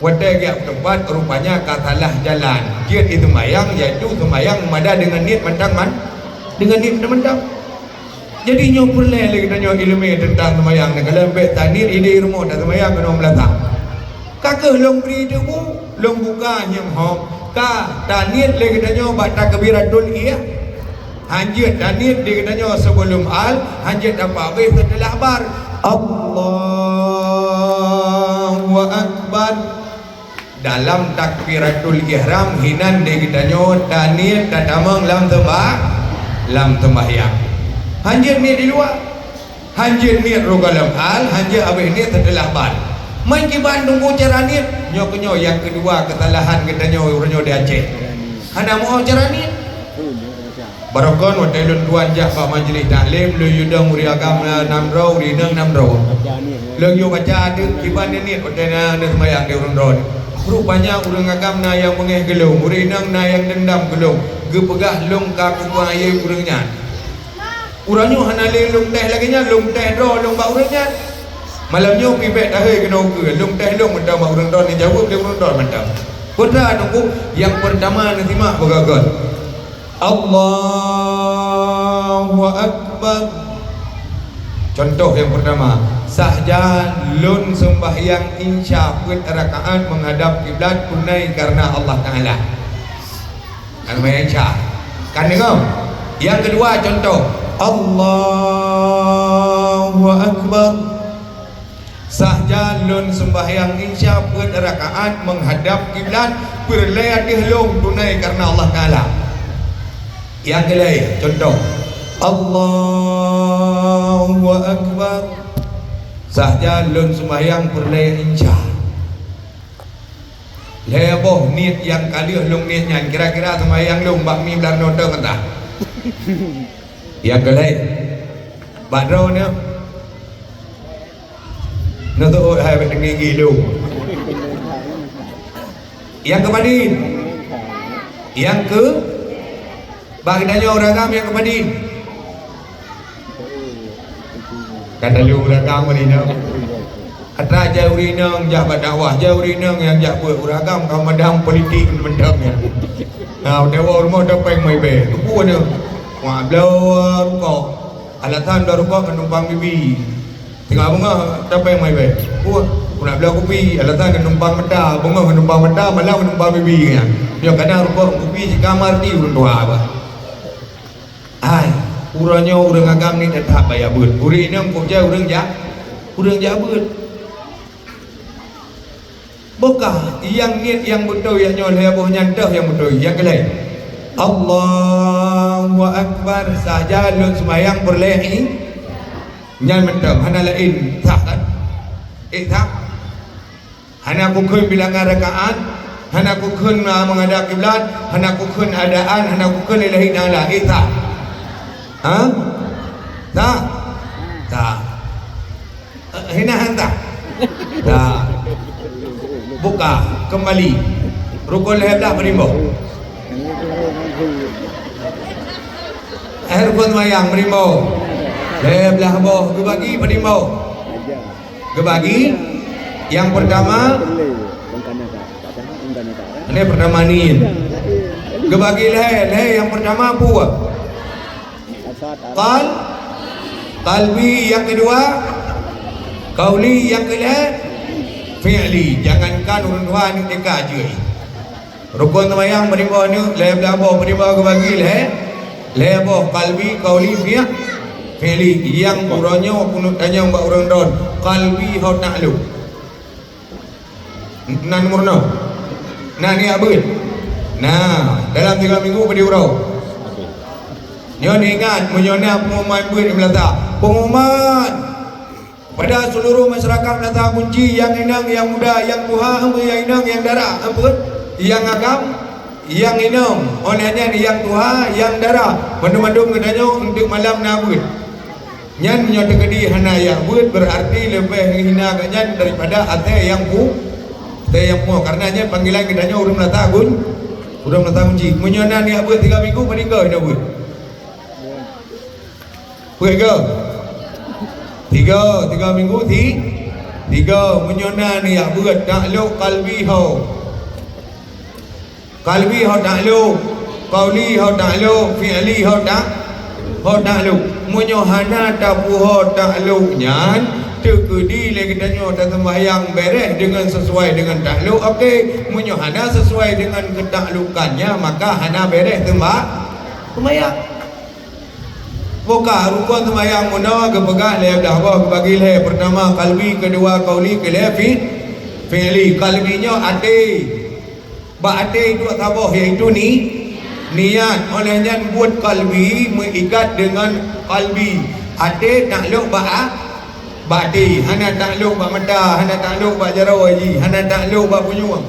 Watée geujak teumpat, rupanya ka salah jalan. Jeuet jiseumayang, yaitu seumayang mada deungon niet mantong man-, deungon niet mantong-mantong. Jadi nyoe peureulée lé geutanyoe iéleumé teuntang seumayang nyan, ka lheueh bék taniet idéh rumoh taseumayang keunoe meulasah. Ka kheueh lôn bri teungku, lôn buka nyang hom, ka taniet lé geutanyoe bak takbiratul ih-, hanjeuet taniet lé geutanyoe sibeulom al, hanjeuet tapakéh seuteulah bar. Allahu Akbar. Dalam takbiratul ihram hinan di geutanyoe taniet tatamong lam seumbah-, lam sembahyang. Hanjeuet niet di luwa. Hanjeuet niet rukon lam al, hanjeuet habéh niet seuteulah bar. Meukiban teungku cara niet, nyoe keunyoe nyang keudua keusalahan geutanyoe uroe nyoe di Aceh. Hana meu cara niet. Barokon watée lôn tuan jak bak majlis taklim, lôn yue dong ureuëng agam na nam droe, ureuëng inong nam droe. Lôn yue baca teuk kiban niet watée na, na seumayang di ureuëng droe. Rupanya ureuëng agam na nyang beungéh keu lôn, ureuëng inong na nyang deundam keu lôn, geupeugah lôn ka kupeue ayeb ureuëng nyan. Uroe nyoe hana lé lôn teh lagée nyan, lôn teh droe lôn bak ureuëng nyan. Malam nyoe pih bék tahé keunoe ukeue, lôn teh lôn mantong bak ureuëng droe, neujaweueb lé ureuëng droe mantong. Peue teungku, nyang peurtama neusimak beugöt-göt. Allahu Akbar. Contoh nyang peurtama, sahja lôn seumbahyang Isya peuet rakaat meuhadab kiblat tunai kareuna Allah Taala. Kan seumbahyang Isya. Kan deungoe? Nyang keudua contoh, Allahu Akbar. Sahja lôn seumbahyang Isya peuet rakaat meuhadab kiblat, peureulée ateueh lôn tunai kareuna Allah Taala. Nyang keulhée, contoh, Allahu Akbar. Sahja lôn seumbahyang peureulée Isya. Lhée boh niet nyang ka lheueh lôn niet nyan, kira-kira seumbahyang lôn bak mi blah noe teuk entah. Nyang keulhée, bak droe nyoe. Nyoe teuôt hai bak teungoh gilo. Nyang keupadum? Nyang keu? Bak geutanyoe ureuëng agam nyang keupadum? Ka talo ureuëng agam ngon inong. Atra jai ureuëng inong jak bak dakwah, jai ureuëng inong nyang jak beuet ureuëng agam ka madam politik mantong nyan. Nah, watée woe rumoh topeng mai bée. Teungku nyoe. Wah, bloe rukok. Alasan bloe rukok keu numpang bibi. Teungoh beungoh topeng mai bée. Wah, ku nak bloe kupi, alasan keu numpang mata, beungoh keu numpang mata, malam keu numpang bibi nyan. Nyoe kana rukok kupi sikamar di ureuëng tuha bah. Hai, uroe nyoe ureuëng agam ni teutap baya beuet. Ureuëng inong kok jai ureuëng jak, ureuëng jak beuet. Bukah, nyang niet nyang beutôi nyoe lhée boh nyan teuh nyang beutôi, nyang keulhée. Allahu Akbar, sahja lôn seumayang peureulée i-, nyan mantong, hana laén, sah kan? Eh, sah? Hana kukheun bilangan rakaat, hana kukheun, ah, meuhadab kiblat, hana kukheun adaan, hana kukheun lillahi ta'ala. Eh, sah? Ha? Sah? Sah. Eh, hina han sah? Sah. Buka, kembali. Rukun lhée blah padum boh? Eh, rukun seumayang padum boh? Lhée blah boh, geubagi padum boh? Geubagi, nyang peurtama, ini peurtama ni. Geubagi lhée, lhée nyang peurtama peue? Qal-, qalbi, nyang keudua qauli, nyang keulhée fi'li. Jangankan ureuëng tuha, aneuk T K jeuet. Rukun seumayang padum boh nyoe, lhée blah boh padum boh geubagi lhée, lhée boh qalbi, qauli, fi-, fi'li. Nyang uroe nyoe keuneuk tanyong bak ureuëng droe, qalbi ho taklok. Nan meurunoe. Nan jak beuet. Nah, dalam tiga minggu badi uroe. Nyoe ingat, meunyoe na pengumuman beuet di meulata. Pengumuman! Kepada seluruh masyarakat Meulata Gunci, nyang inong, nyang muda, nyang tuha, nyang inong, nyang dara, nyang agam, nyang inong, óh lheueh nyan nyang tuha, nyang dara, mandum-mandum geutanyoe untuk malam na beuet. Nyan meunyoe teukeudi hana jak beuet, berarti leubeh hina geuh nyan daripada asée nyang pu-, asée nyang pungo. Karena nyan panggilan geutanyoe ureuëng Meulata Gun-, ureuëng Meulata Gunci. Meunyoe na jak beuet tiga minggu, padum ka hina beuet? Peuet go? Tiga, tiga minggu ti-, Tiga, meunyoe na niyat beuet, taklok kalbi ho. Kalbi ho taklok, qauli ho taklok, fi'li ho tak, ho taklok. Meunyoe hana tapeuho taklok nyan, teukeudi lé geutanyoe taseumbahyang bereh deungon sesuai deungon taklok, oke. Meunyoe hana sesuai deungon keutaklokannya, maka hana bereh seumba-, seumbahyang. Buka rukon seumayang meunoe geupeugah lhèe blah boh, geubagi lhèe. Peurtama kalbi, keudua qauli, keulhèe fi-, fi'li. Kalbi nyoe até. Bak até duek saboh, yaitu ni-, niat. Óh lheueh nyan buet kalbi meuikat deungon kalbi. Até taklok bak a-, bak até. Hana taklok bak mata, hana taklok bak jaroe jih, hana taklok bak punyueng.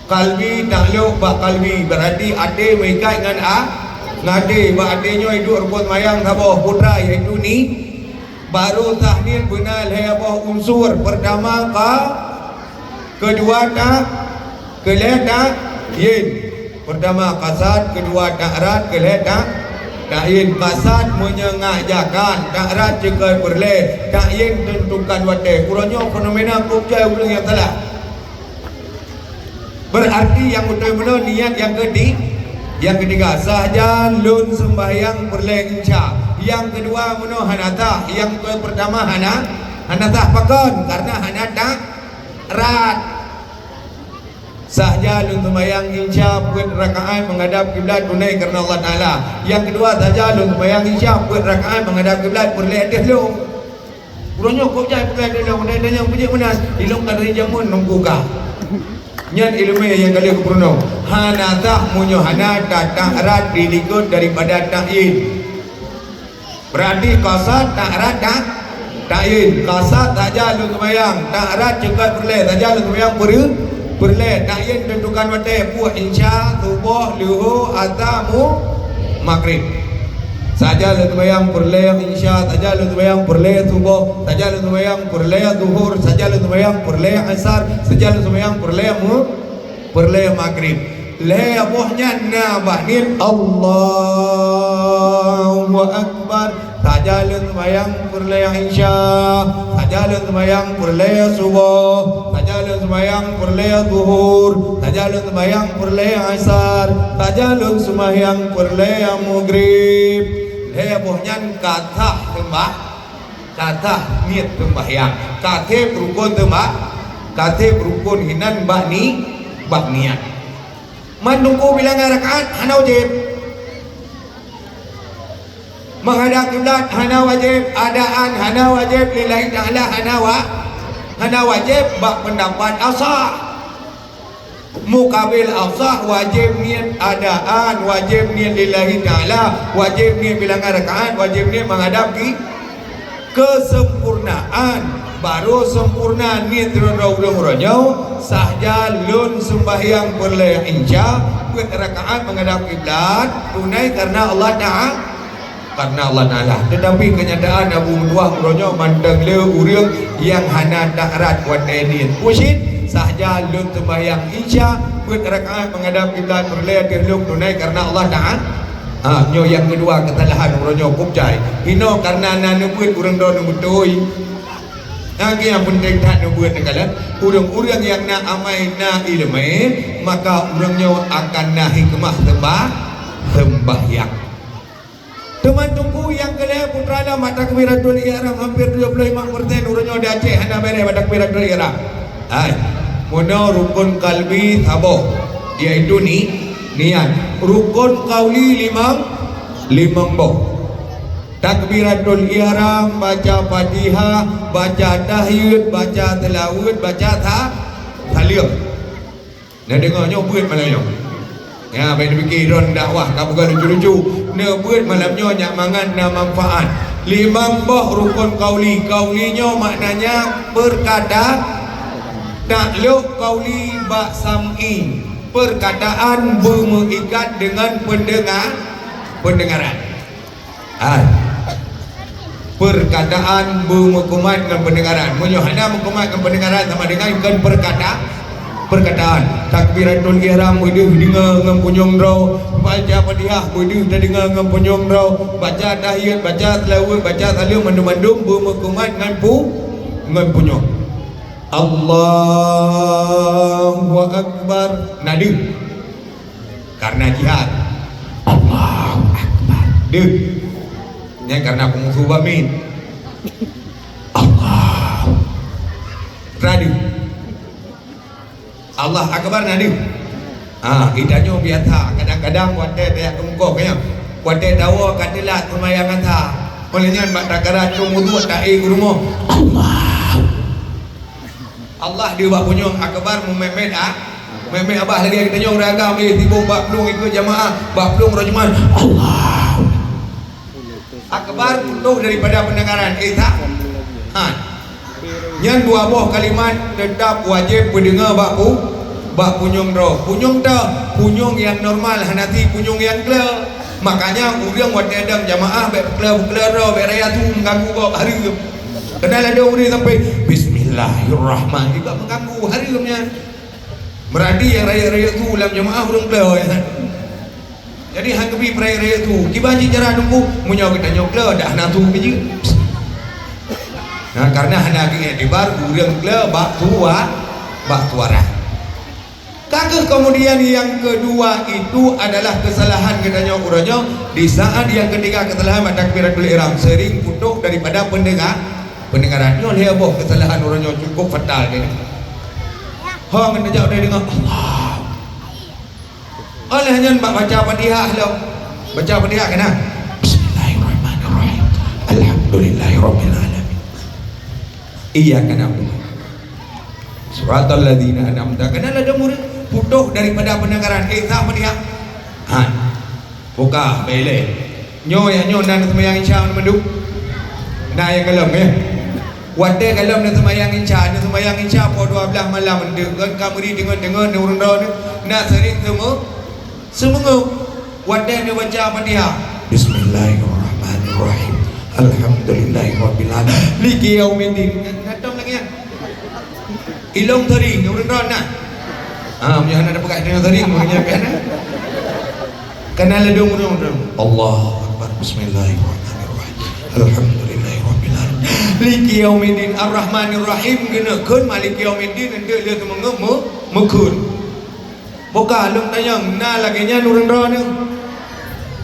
Kalbi taklok bak kalbi, beurati até meuikat ngon a-, ngon até. Bak até nyoe iduek rukon seumayang saboh putra, yaitu ni-, barô sah niet beuna lhèe boh unsur. Peurtama ka-, keudua ta-, keulhèe ta'yin. Peurtama kasad, keudua ta'rad, keulhèe ta-, ta'yin. Kasad meunyeungajakan, ta'rad ceukeut peureulèe, ta'yin teuntukan watèe. Uroe nyoe fenomena kôb jai ureueng nyang salah. Beurati nyang beutôi meunoe niat nyang keuti-, nyang keutiga, sahja lôn seumbahyang peureulèe insya. Nyang keudua meunoe hana sah, nyang keu-, peurtama hana, hana sah pakon, karena hana ta-, rat. Sahja lôn seumbahyang insya peuet rakaat meuhadab kiblat tunai karena Allah Taala. Nyang keudua, sahja lôn seumbahyang insya peuet rakaat meuhadab kiblat peureulèe ateueh lôn. Uroe nyoe kôb jai peugah lé lôn, dan nyang peujeuet meunan, ilôn ka dari jameun nunggu ka. Nyan ileumèe nyang ka lheueh geupeurunoe. Hana sah meunyoe hana ta-, ta'rad dilikot daripada ta'yin. Beurati kasad ta'rad ta-, ta'yin. Kasad sahja lôn seumbahyang, ta'rad ceukeut peureulèe, sahja lôn seumbahyang peureu-, peureulèe, ta'yin teuntukan watèe, peue insya, suboh, leuhô, asa, mu-, magrib. Sahja lôn seumbahyang peureulèe insya, sahja lôn seumbahyang peureulèe suboh, sahja lôn seumbahyang peureulèe zuhur, sahja lôn seumbahyang peureulèe asar, sahja lôn seumbahyang peureulèe mu-, peureulèe magrib. Lhèe boh nyan na bak niet Allahu Akbar. Sahja lôn seumbahyang peureulèe insya, sahja lôn seumbahyang peureulèe suboh, sahja lôn seumbahyang peureulèe zuhur, sahja lôn seumbahyang peureulèe asar, sahja lôn seumbahyang peureulèe magrib. Lhèe boh nyan ka sah seumbah-, ka sah niet seumbahyang, ka sép rukon seumbah-, ka sép rukon hinan bak ni-, bak niat. Mandum bilangan rakaat hana wajéb. Meuhadab kiblat hana wajéb, adaan hana wajéb, lillahi ta'ala hana wa-, hana wajéb bak peundapat asah. Mukabil asah wajéb niet adaan, wajéb niet lillahi ta'ala, wajéb niet bilangan rakaat, wajéb niet meuhadab ki-, Keuseumpurnaan, barô seumpurna niet droe-droe ulôn uroe nyoe, sahja lôn seumbahyang peureulèe insya, peuet rakaat meuhadab kiblat, tunai kareuna Allah Ta'a-, kareuna Allah Taala. Teutapi keunyataan Abu meutuah uroe nyoe mantong le ureueng nyang hana ta'rad watèe niet. Usit, sahja lôn seumbahyang insya, peuet rakaat meuhadab kiblat peureulèe ateueh lôn tunai kareuna Allah Ta'a-, Ha, nyoe nyang keudua keusalahan uroe nyoe kôb jai. Inoe kareuna na neubeuet ureueng droe neubeutôi. Nyang keu nyang peunteng that neubeuet neukalon, ureueng-ureueng nyang na amai na ileumèe, maka ureueng nyoe akan na hikmah seumba-, seumbahyang. Teuma teungku nyang keu lhèe putra lom bak takbiratul ihram hampir tujoh ploh lima persen uroe nyoe di Aceh hana bèrèh bak takbiratul ihram. Hai, meunoe rukon kalbi saboh, yaitu ni-, niat. Rukon kauli limong, limong boh. Takbiratul ihram, baca Fatihah, baca tahiyat, baca seulaweuet, baca sa-, saleuem. Neudeungoe nyoe beuet malam nyoe. Ya, bèk neupike droen dakwah ka buka lucu-lucu. Neubeuet malam nyoe nyak mangat na manfaat. Limong boh rukon kauli. Kauli nyoe maknanya peurkata, taklok kauli bak sam'i. Peurkataan beumeuikat deungon peundeunga-, peundeungaran. Hai. Peurkataan beumeukumat ngon peundeungaran. Meunyoe hana meukumat ngon peundeungaran sama dengan kon peurkata-, peurkataan. Takbiratul ihram beudeuh deungoe ngon punyueng droe, baca Fatihah beudeuh tadeungoe ngon punyueng droe, baca tahiyat, baca seulaweuet, baca saleuem mandum-mandum beumeukumat ngon pu-, ngon punyueng. Allahu Akbar. Na deuh. Karena jihad. Allahu Akbar. Deuh. Nyan karena peumusuh bak miet. Allah. Radu. Allah Akbar na deuh. Ha, geutanyoe biasa, kadang-kadang watèe tajak keu meukoh, nyan. Watèe tawoe ka teulat seumayang asa. Óh lheueh nyan bak takarat keu wudhu, taék u rumoh. Allah. Allah deuh bak punyueng, Akbar meumet-met, ah. Meumet abah lagèe geutanyoe ureueng agam, eh, sibok bak plueng ikôt jamaah, bak plueng rot jeumaah. Allah. Akbar putôh daripada peundengaran. Eh, that? Ha. Nyan dua boh kalimat teutap wajéb peudeungoe bak pu-, bak punyueng droe. Punyueng ta, punyueng nyang normal, hana ti punyueng nyang kleu. Makanya ureueng watèe dong jamaah bèk peukleu-peukleu droe, bèk raya su meuganggu gob hareuem. Keunan ladôm ureueng sampai, "Bismillahirrahmanirrahim," juga meuganggu hareuem nyan. Meurati nyang rayeuk-rayeuk su lam jamaah ureueng kleu, ya. Jadi, han geubi peurayeuk-rayeuk su. Kiban cit cara teungku, meunyoe geutanyoe kleu, dah na su keujeuet. Nah, karena hana geuiktibar ureueng kleu bak tua-, bak suara. Ka kheueh keumudian nyang keudua itu adalah keusalahan geutanyoe uroe nyoe, di saat nyang keutiga keusalahan bak takbiratul ihram, seuring putôh daripada peundenga-, peundengaran. Nyoe lhèe boh keusalahan uroe nyoe cukup fatal nyan. Ho ngon tajak udeb deungoe, Allah. Óh lheueh nyan bak baca Fatihah lom. Baca Fatihah keunan. Bismillahirrahmanirrahim. Alhamdulillahirabbil alamin. Iyyaka na'budu. Siratal ladzina an'amta. Keunan ladôm ureueng putôh daripada peundengaran. Eh, sah Fatihah. Ha. Buka, bèk ilèe. Nyoe, ya, nyoe na neuseumayang Isya mandum? Na nyang gohlom, ya? Watèe gohlom neuseumayang Isya, neuseumayang Isya poh dua blaih malam, deungon ka meuri deungon-deungon ureueng droeneuh, na seuring seumeu-, seumeungeup. Watèe neubaca Fatihah, "Bismillahirrahmanirrahim. Alhamdulillahirabbil alamin. Maliki yaumiddin." Na tom lagèe nyan. Ilôn teuring, ureueng droe na. Ha, meunyoe hana tapeugah ilôn teuring, ureueng nyan pih hana. Keunan ladôm ureueng, ureueng. Allahu Akbar. Bismillahirrahmanirrahim. Alhamdulillahirabbil alamin. Maliki yaumiddin. Arrahmanirrahim. Keuneuk kheun Maliki yaumiddin, eunteuk lheueh teumeungeup meu-, meukheun. Bukon lôn tanyong, na lagèe nyan ureueng droeneuh?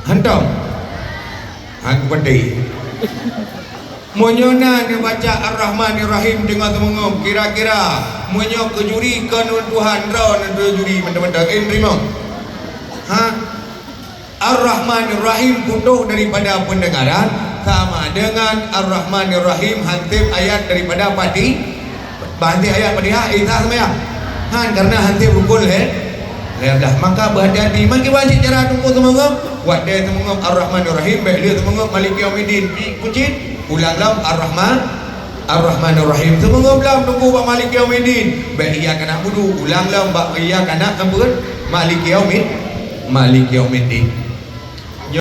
Hantom? Hana peudeh. Meunyoe na neubaca Ar-Rahmanir Rahim teungoh teumeungeup, kira-kira meunyoe keu juri kon ureueng tuha droe neuh juri mantong-mantong, eh, teurimong? Ha? Ar-Rahmanir Rahim putôh daripada peundengaran sama deungon Ar-Rahmanir Rahim hanseb ayat daripada Fati-, Bah, hanseb ayat Fatihah, eh, sah seumayang. Han, karena hanseb rukun lhèe, lhèe blaih. Maka beuhati-hati. Maka wajéb cara teungku teumeungeup. Watèe teumeungeup Ar-Rahmanir Rahim, bèk lheueh teumeungeup Maliki Yaumiddin. Pi kucit, ulang lom Ar-Rahman, Ar-Rahmanir Rahim. Teumeungeup lom teungku bak Maliki Yaumiddin. Bèk Iyyaka na'budu, ulang lom bak Iyyaka na-, ampun, Maliki Yaumid-, Maliki Yaumiddin.